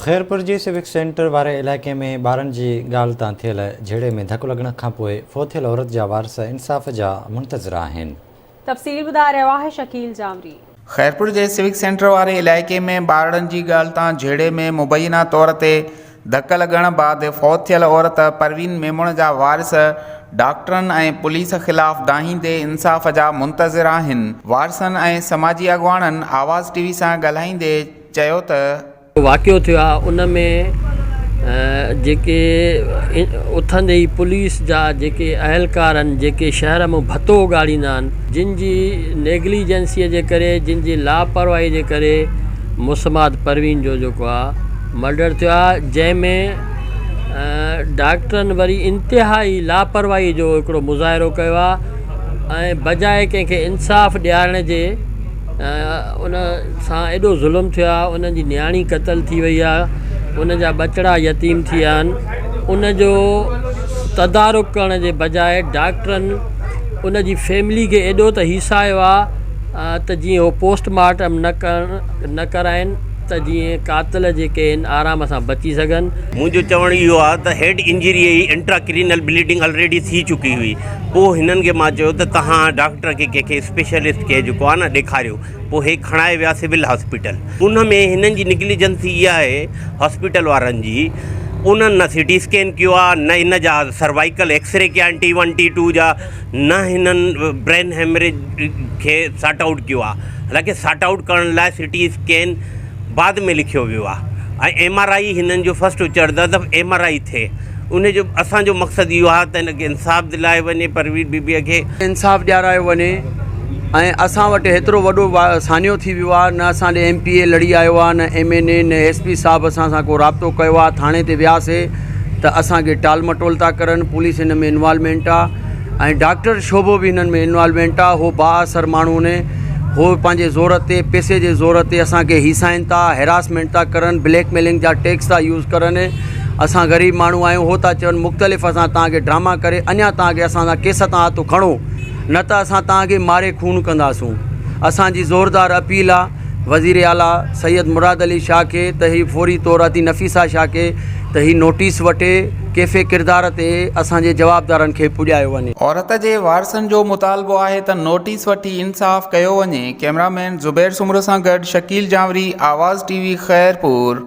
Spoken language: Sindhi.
خيرپور جي سوڪ سينٽر واري علائقي ۾ ٻارن جي ڳالهه تان ٿيل جهيڙي ۾ ڌڪ لڳڻ کانپوء فوت ٿيل عورت جا وارث انصاف جا منتظر آهن. تفصيل ٻڌائي رهيو آهي شڪيل جانوري. خيرپور جي سوڪ سينٽر واري علائقي ۾ ٻارڙن جي ڳالهه تان جهيڙي ۾ مبينا طور تي ڌڪ لڳڻ بعد فوت ٿيل عورت پروين ميمڻ جا وارث ڊاڪٽرن ۽ پوليس خلاف دانهيندي انصاف جا منتظر آهن. وارثن ۽ سماجي اڳواڻن آواز ٽي وي سان ڳالهائيندي چيو ته. واقعو ٿيو آهي ان ۾ جيڪي اٿندي ئي پوليس جا جيڪي اهلڪار آهن جيڪي شهر مان ڀتو اڳاڙيندا آهن جن جي نيگليجنسي جي ڪري جن جي لاپرواهي جي ڪري مسمات پروين جو جيڪو آهي مرڊر ٿيو آهي جنهن ۾ ڊاڪٽرن وري انتهائي لاپرواهي جو هڪڙو مظاهرو ڪيو آهي ۽ بجاء ڪنهن کي انصاف ڏيارڻ جي ان سان ايڏو ظلم ٿيو آهي انهن جي نياڻي قتل ٿي وئي آهي ان جا ٻچڙا يتيم ٿي ويا آهن ان جو تدارڪ ڪرڻ جي بجاء ڊاڪٽرن ان جي فيملي کي ايڏو ته هيسايو آهي ته جيئن هو پوسٽ مارٽم نه ڪرڻ نه ڪرائين ته جيئن قاتل جيڪي آهن آرام سان بچي سگهن. منهنجو چوڻ اهو آهي ته هيڊ انجري جي انٽراڪرينل بليڊنگ الريڊي ٿي چڪي هئي پوء هنن کي مان چيو ته توهان ڊاڪٽر کي ڪنهن کي اسپيشلسٽ کي جيڪو آهي نه ڏيکاريو پوء هي کڻائي ويا سول هاسپيٽل ان ۾ هنن جي نگليجنسي اها آهي هاسپيٽل وارن جي انهن نه سي ٽي اسڪين ڪيو آهي نه هن جا سروائيڪل ايڪسري ڪيا آهن ٽي ون ٽي ٽو جا نه هنن برين هيمريج کي سارٽ آئوٽ ڪيو آهي حالانڪه سارٽ آئوٽ ڪرڻ لاء سي ٽي اسڪين بعد ۾ لکيو ويو آهي ۽ ايم آر I هنن جو فرسٽ چڙهندا ته ايم آر I ٿئي ان جو اسان جو مقصد اهو آهي ته هن کي انصاف دلايو وڃي پروين بي بي کي. انصاف ڏيارايو وڃي ۽ اسان وٽ هيترو وڏو سانحو ٿي ويو آهي نه اسان ڏي ايم پي اي لڙي آيو آهي نه ايم اين اي نه ايس پي صاحب اسان سان ڪو رابطو ڪيو آهي ٿاڻي تي وياسي ته اسان کي ٽال مٽول ٿا ڪرن پوليس هن ۾ انوالومينٽ آهي ۽ ڊاڪٽر شعبو به هنن ۾ انوالومينٽ آهي هو بااثر ماڻهو ني هو پنهنجي زور تي پئسي جي زور تي اسان کي هيسائن ٿا هراسمينٽ ٿا ڪرن بليڪ ميلنگ جا ٽيڪس ٿا يوز ڪرن اسان غريب ماڻهو آهيون هو ٿا چون مختلف اسان توهان کي ڊراما ڪري اڃا توهان کي اسان سان ڪيس تان هٿ کڻو نه ته اسان توهان کي ماري خون ڪنداسون اسان جي زوردار اپيل آ وزير اعليٰ سيد مراد علي شاهه کي ته هي فوري طور ادي نفيسه شاهه کي ته هي نوٽيس وٺي ڪيفي ڪردار تي اسان جي جوابدارن کي پڄايو وڃي. عورت جي وارثن جو مطالبو آهي ته نوٽيس وٺي انصاف ڪيو وڃي، ڪئميرا مين زبير سومرو سان گڏ شڪيل جانوري، آواز ٽي وي خيرپور.